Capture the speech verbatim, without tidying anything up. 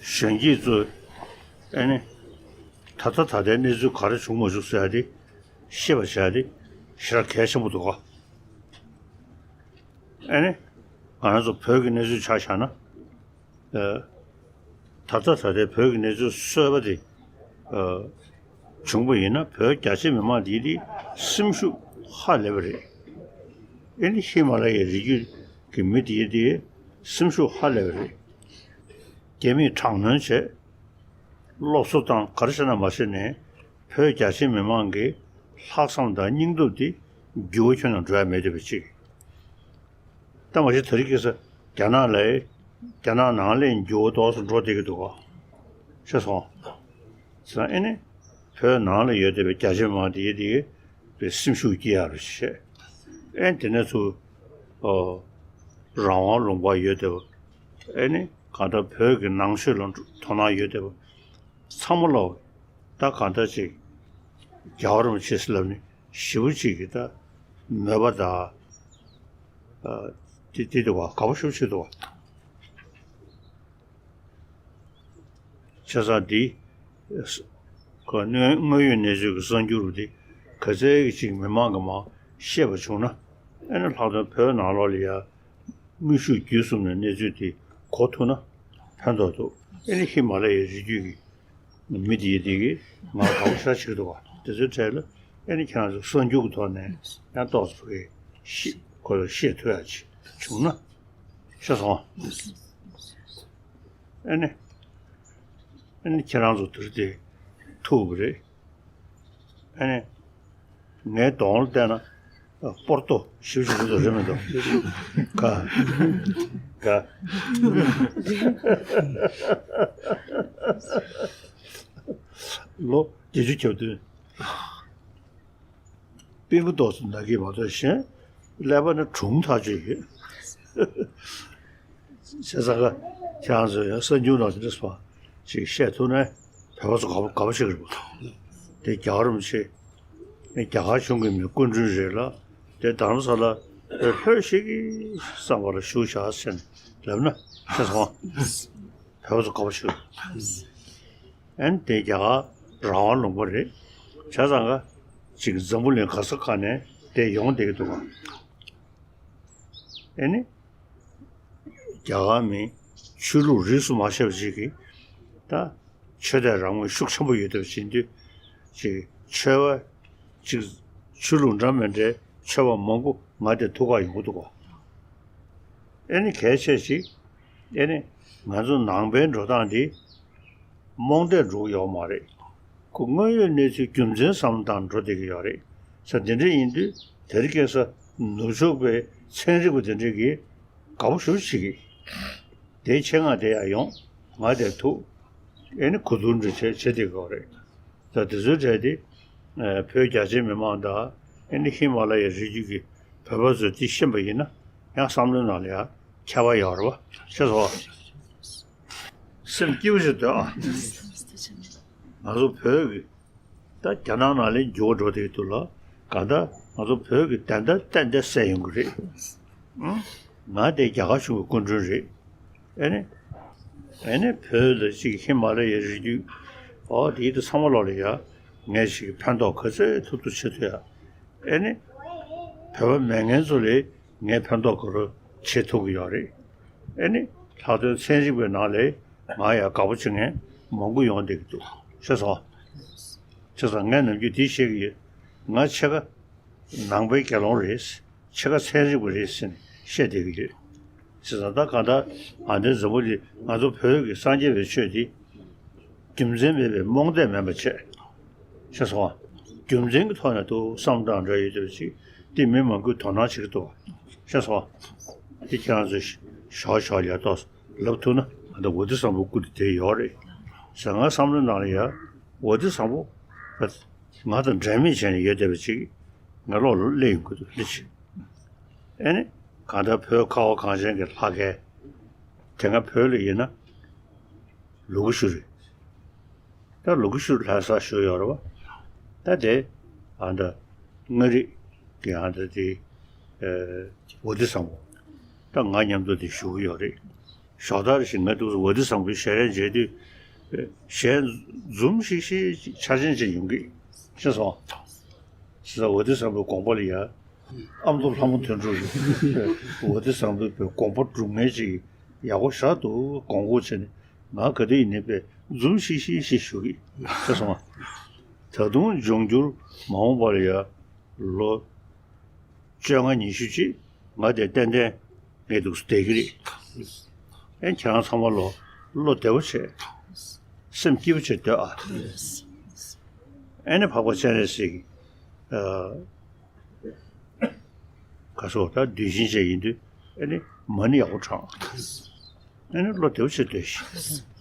གཞོན་སྐྱེས་ཚོས་ཨེ་ནི་ད་ལྟ་ད་ལྟའི་གནས་ཚུལ་ག་རེ་བྱུང་མ་བྱུང་ཟེར་ཡ་དེ་ཤེས་པ་བྱ་ཡ་དེ་ཞེ་དྲག་གལ་ཆེན་པོ་འདུག་ག་ཨེ་ནི་ང་རང་ཚོ་བོད་ཀྱི་གནས་ཚུལ་ཆ་བཞག་ན། ཨ། ད་ལྟ་ད་ལྟའི་བོད་ཀྱི་གནས་ཚུལ་གསར་པ་དེ་ཨ་བྱུང་པ་ཡིན་ན། བོད་རྒྱ་ཆེ་མི་མང་དེ་དེ་སེམས་ཤུགས་ཧ་ལས་པ་རེད། ཨེ་ནི་ཧི་མ་ལ་ཡའི་རི་རྒྱུད་ཀྱི་མི་དེ་དེ་སེམས་ཤུགས་ཧ་ལས་པ་རེད། རྒྱ་མིས་དྲག་གནོན་བྱས། སློབ་གསོ་དང་ག་རེ་བྱས་ན་མ་བྱས་ནས་བོད་རྒྱ་ཆེ་མི་མང་གི་ལྷག་བསམ་དང་སྙིང་སྟོབས་དེ་འགྱུར་བ་ཁྱོན་ནས་འགྲོ་ཡ་མེད་བསྡད་པ་ཅིག་ད་མ་གཞི་དེ་རིང་ཁ་སང་རྒྱ་ནག་ལ། རྒྱ་ནག་ནང་ལ་འགྱུར་བ་ཏོག་ཙམ་འགྲོ་བསྡད་ཀྱི་འདུག་ག་ཤེས་སོང་། ཟེར་ན་ཨེ་ནི་བོད་ནང་ལ་ཡོད་བསྡད་པའི་རྒྱ་ཆེ་མི་མང་དེ་དེ་བའི་སེམས་ཤུགས་སྐྱེ་ཡག་རེ་བྱས། ཨེ་ནི་དེ་ནས་ཚུར་ཨོ་རང་དབང་ལུང་པར་ཡོད་བསྡད་པ། ཨེ་ནི་གང་ལྟར་བོད་ཀྱི་ནང་ཆོས་ལ་དོ་སྣང་ཡོད་བསྡད་པ་ཚང་མ་ལ་ད་གང་ལྟར་ཅིག་རྒྱལ་བ་རིན་པོ་ཆེ་ཟེར་ལབ་ནས་ཞེ་པོ་ཅིག་གི་ད་མོས་པ་དང་། ཨ། དེ་དེ་འདུག་བ། དགའ་པོ་ཞེ་པོ་ཅིག་འདུག་བ། བྱས་ཙང་འདི་ཁོ་དངོས་དངོས་ཡོད་གནས་ཚུལ་གྱི་གསར་འགྱུར་འདི་ག་ཚད་ཅིག་མི་མང་གིས་མར་ཤེས་པ་བྱུང་ན། ཨེ་ནི་ལྷག་དོན་བོད་ནང་ལོགས་ལ་ཡ་དངོས་ཤུགས་བརྒྱུད་གསུམ་ནས་གནས་ཚུལ་དེ་གོ་ཐུབ་ན་ཕན་ཐོགས་འདུག་ཨེ་ནི་ཧི་མ་ལ་ཡའི་རི་རྒྱུད་ཀྱི་མི་དེ་དེ་གིས་ང་དགའ་པོ་ཞེ་དྲག་བྱེད་ཀྱི་འདུག་བ། དེ་ཚོའི་གྲས་ལ་ཨེ་ནི་ཁྱེད་རང་ཚོ་གསར་འགྱུར་གྱི་ཐོག་ནས་ཡང་ཏོག་ཙམ་གྱི་ཤེས་ཁོ་ལ་ཤེས་ཐུབ་ཡ་ཅིག་བྱུང་ན། ཤེས་སོང་། ཨེ་ནི། ཨེ་ནི་ཁྱེད་རང་ཚོ་དེར་དེ་ཐུག་པ་རེད། ཨེ་ནི། ངའི་གདོང་ལ་བལྟས་ན་སྤོར་ཏོ་ཞིབ་ཞིབ་འདུག་རེད་མི་འདུག་ག་ག་ལོ་བརྒྱད་ཅུ་གྱ་བདུན། པུས་མོ་ཏོག་ཙམ་ན་གི་མ་གཏོགས་གཞན་ཀླད་པ་ནི་གྲུང་ཐག་ཆོད་ཡོད། བྱས་ཙང་ཁྱེད་རང་ཚོས་ཡང་གསར་འགྱུར་ནང་དེ་འདྲ་ཅིག་བཤད་ཐུབ་ན་བོད་པ་ཚོ་དགའ་པོ་དགའ་པོ་བྱེད་ཀྱི་རེད་པ། དེ་རྒྱལ་བ་རིན་པོ་ཆེ་རྒྱ་གར་གཞུང་གི་མི་སྐུ་མགྲོན་རེད་ལ། དེ་རྡ་རམ་ས་ལ་བོད་ལྷོད་ཤིག་གི་བསམ་པ་ལ་བཞུགས་བཞག་ཟེར་ནས་ལབ་ན་ཤེས་སོང་། བོད་པ་ཚོ་དགའ་པོ་བྱེད་ཀྱི་རེད། ཨན་དེ་རྒྱ་གར་རང་དབང་ལུང་པ་རེད། བྱས་ཙང་ཀ་ཅིག་འཛམ་བུ་གླིང་ག་ས་ག་ནས་དེ་ཡོང་བསྡད་ཀྱི་འདུག་ག་ཨེ་ནི། རྒྱ་གར་མི་ཆོས་ལུགས་རིས་སུ་མ་ཆད་པ་ཅིག་གིས་ད་ཆོས་དད་རང་མོས་ཤུགས་ཆེན་པོ་ཡོད་བསྡད་པ་བྱེད་དུས། ཅིག་ཆོས་པ་ཅིག་ཆོས་ལུགས་འདྲ་མི་འདྲའི་ཆོས་པ་མང་པོ་ང་དེར་ཐུག་ག་ཡོང་གི་འདུག་ག་ཨེ་ནི་གལ་ཆེ་ཞིག་ཨེ་ནི་ང་ཚོ་ནང་པའི་འགྲོ་སྟངས་འདི་རྨོངས་དད་འགྲོ་གི་ཡོད་མ་རེད། ཁོ་དངོས་ཡོད་གནས་ཚུལ་རྒྱུ་མཚན་བསམ་བློ་བཏང་འགྲོ་བསྡད་ཀྱི་ཡོད་རེད། ས་འདི་འདྲ་ཡིན་དུས་དེ་རིང་ཁ་སང་ནུབ་ཕྱོགས་པའི་ཚན་རིག་པ་དེ་འདྲ་གིས་དགའ་པོ་ཞེ་པོ་བྱེད་ཀྱི། དེའི་ཆེད་མངགས་དེ་ཡར་ཡོང་། ང་དེར་ཐུག་ཨེ་ནི་གོ་བསྡུར་འདྲ་བྱས་བྱེད་བསྡད་ཀྱི་ཡོད་རེད། ད་དེ་ཚོའི་གྲས་དེ་ཨ་བོད་རྒྱ་ཆེའི་མི་མང་དང་ཨེ་ནི་ཧི་མ་ལ་ཡའི་རི་རྒྱུད་ཀྱི་བོད་པ་ཚོས་དེ་ཤེས་པ་ཡིན་ན་ཡང་བསམ་བློའི་ནང་ལ་ཡང་ཁྱད་པར་ཡོད་རེད་པ། ཤེས་སོང་། སེམས་སྐྱིད་པོ་ཞིག་སྡོད་ཨ། ང་ཚོ་བོད་ཀྱི་ད་རྒྱ་ནག་ནང་ལ་འགྱུར་བ་འགྲོ་བསྡད་འདུག་ལ། གང་ལྟར་ང་ཚོ་བོད་ཀྱི་བདེན་མཐའ་གཏན་གཏན་གསལ་ཡོང་གི་རེད། ཨང་། ང་དེ་རྒྱ་གར་གཞུང་གི་སྐུ་མགྲོན་རེད། ཨེ་ནི། ཨེ་ནི་བོད་ལ་ཅིག་ཧི་མ་ལ་ཡའི་རི་རྒྱུད། ཨོ་དེའི་དུ་ཚང་མ་ལོག་ལ་ཡ། ངས་ཅིག་ཕན་ཐོགས་ག་ཚོད་ཐུབ་ཐུབ་བྱེད་ཐུབ་ཡ། ཨེ་ནི། བོད་པ་མེད་མཁན་ཚོ་ལས་ངས་ཕན་ཐོགས་ག་རེ་བྱེད་ཐུབ་ཀྱི་ཡོད་རེད། ཨེ་ནི། ལྷག་དོན་ཚན་རིག་པའི་ནང་ལས་ང་ཡ་དགའ་པོ་བྱེད་མཁན་མང་པོ་ཡོང་བསྡད་ཀྱི་འདུག་ཤེས་སོང་། བྱས་ཙང་ངས་ནམ་རྒྱུན་འདི་བཤད་ཀྱི་ཡོད། ང་ཕྱེད་ཀ་ནང་པའི་དགེ་སློང་རེད། ཕྱེད་ཀ་ཚན་རིག་པ་རེད་ཟེར་ནས་བཤད་བསྡད་ཀྱི་ཡོད། བྱས་ཙང་ད་གང་ལྟར་ཨ་འདི་འཛམ་བུ་གླིང་ང་ཚོ་བོད་ཀྱི་སངས་རྒྱས་པའི་ཆོས་འདི་རྒྱུ་མཚན་མེད་པའི་རྨོངས་དད་མིན་པ་བྱས། ཤེས་སོང་། རྒྱུ་མཚན་གྱི་ཐོག་ནས་ཏོག་བསམ་སྟངས་འདྲ་ཡོད་དུས་ཅིག་འདི་མི་མང་པོས་དོ་སྣང་བྱེད་ཀྱི་འདུག་ཤེས་སོང་། འདི་ཁྱེད་རང་ཚོས་ཞོག་ཞོག་ལ་ཏོག་ལབ་ཐུབ་ན་ང་ད་འོ་དེ་བཟང་པོ་སྐུ་དེ་དེ་ཡོད་རེད་ཟེར། ང་བསམ་བློའི་ནང་ལ་ཡ་འོ་དེ་བཟང་པོ་ང་དང་འབྲལ་མེད་བྱས་ནས་ཡོད་བསྡད་པ་ཅིག་ང་ལོག་ལ་སླེབས་ཡོང་གི་འདུག་ལི་ཆི། ཨེ་ནི། གང་ལྟར་བོད་ཁ་བ་གངས་ཅན་གྱི་ལྷ་སྐལ། དེ་སྔ་བོད་ལ་ཡིན་ན་ལུ་གུ་ཤུ་རེད། ད་ལུ་གུ་ཤུ་ལྷ་ས་བཞུགས་ཡོད་རེད་པ། ད་དེ་ཨ་ད་མངའ་རིས་ཀྱི་ཨ་ད་དེ་ཨེ་འོ་དེ་བཟང་པོ། ད་ང་མཉམ་དུ་དེ་བཞུགས་ཡོད་རེད། ཞོགས་ད་རེ་ཞིག་ང་འདུག་ཟེར་བ་དེ་བཟང་པོའི་ཞལ་རས་མཇལ་དུས། ཞལ་འཛུམ་ཤིག་ཤིག་འཆར་ཅན་ཅིག་ཡོང་གི། ཤེས་སོང་། ཟེར་བ་དེ་བཟང་པོའི་དགོངས་པ་ལ་ཡ། ཨ་མདོ་ལྷ་མོ་དོན་གྲུབ་རེད། བ་དེ་བཟང་པོའི་དགོངས་པ་སྒྲུབ་མཁན་ཅིག་ཡག་པོ་ཞེ་དྲག་འདུག་དགོངས་སྐོར་བྱས་ནས་ང་ག་དུས་ཡིན་ནའི་པས་འཛུམ་ཤིག་ཤིག་ཤིག་ཞུ་གི། ཤེས་སོང་ང་། ད་དུང་འབྱུང་འགྱུར་མ་འོངས་པ་ལ་ཡ། ལོ་བཅོ་ལྔ་ཉི་ཤུ་ཅིག་ང་དེ་ཏན་ཏན་ངས་འདུག་བསྡད་ཀྱི་རེད། ཨེ་ཁྱེད་རང་ཚང་མ་ལོ་བློ་བདེ་བོ་བྱས། སེམས་སྐྱིད་པོ་བྱས་སྡོད་ཨ། ཨེ་ནི་འཕགས་པ་སྤྱན་རས་གཟིགས། ཨ། ག་སོགས་ད་གདུལ་ཞིང་ཅན་ཡིན་དུས་ཨེ་ནི་མ་ཎི་ཡག་པོ་བགྲང་། ཨེ་ནི་བློ་བདེ་བོ་བྱས་སྡོད་ཤིག